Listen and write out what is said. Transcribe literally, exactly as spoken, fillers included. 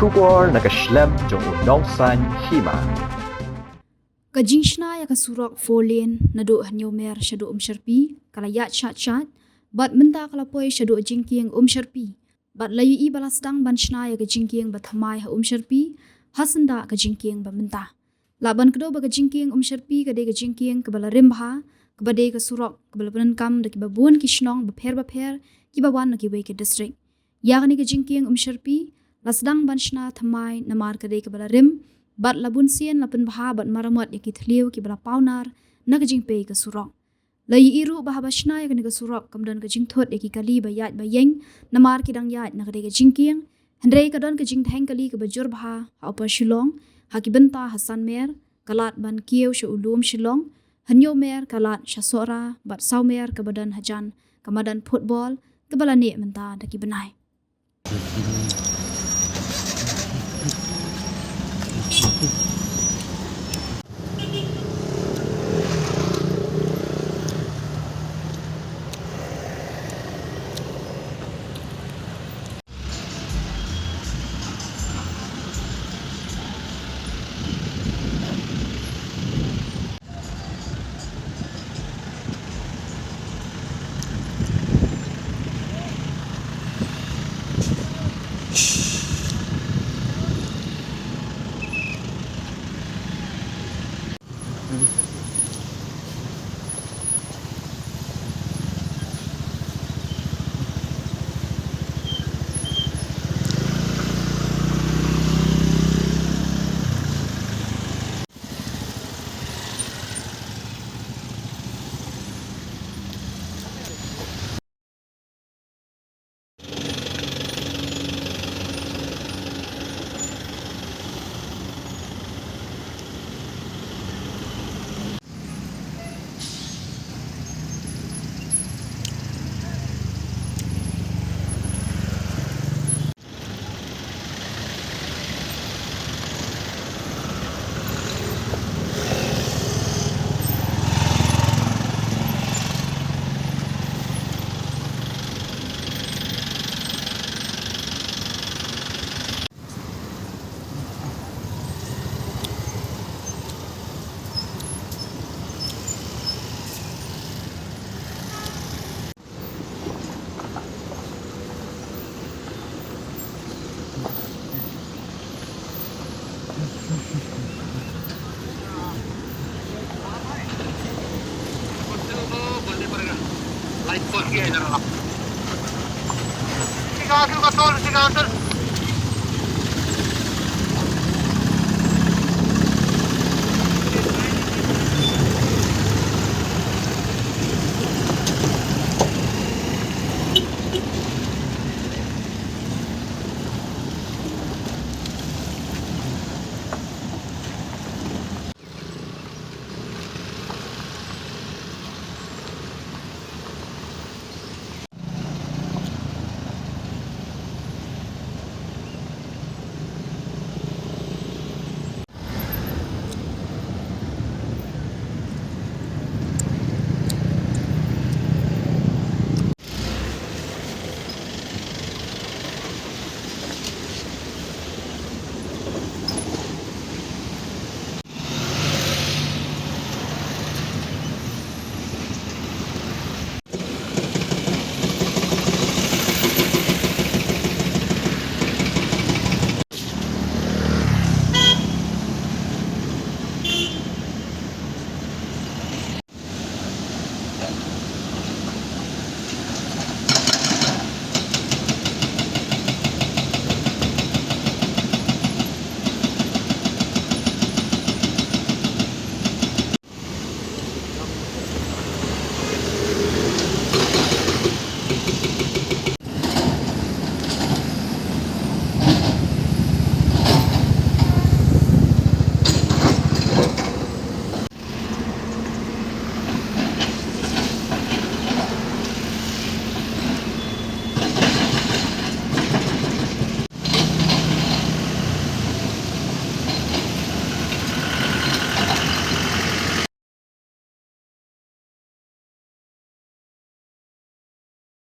Khubor na ka shlem jong u nongsan hima. Ka jingshna ïa ka surok four lane naduh Hynñiewmer shaduh Umsyrpi ka la ïaid shat shat, bad mynta ka la poi shaduh jingkieng Umsyrpi. Bad la ïohi ba la sdang ban shna ïa ka jingkieng ba thymmai ha Umsyrpi, ha syndah ka jingkieng ba mynta. Lah ban kdew ba ka jingkieng Umsyrpi ka dei ka jingkieng kaba la rim bha, kaba dei ka surok kaba la pyndonkam da kiba bun ki shnong bapher bapher kiba wan na kiwei ki district. Ïa kane ka jingkieng Umsyrpi la sdang ban shna thymmai namar ka dei kaba la rim, bad la bun sien la pynbha bad maramot ïa ki thliew kiba la pawnar na ka jingpei ka surok. La ïohi ruh ba haba shna ïa kane ka surok kam don ka jingthut ïa ki kali ba ïaid ba ïeng namar ki dang ïaid na ka dei ka jingkieng, hynrei ka don ka jingdheng kali kaba jur bha ha Upper Shillong, ha ki bynta ha Sanmer, ka lad ban kiew sha u lum Shillong, Hynñiewmer ka lad sha Sohra, bad Sawmer kaba don hajan ka madan football kaba la neh mynta da ki bnai.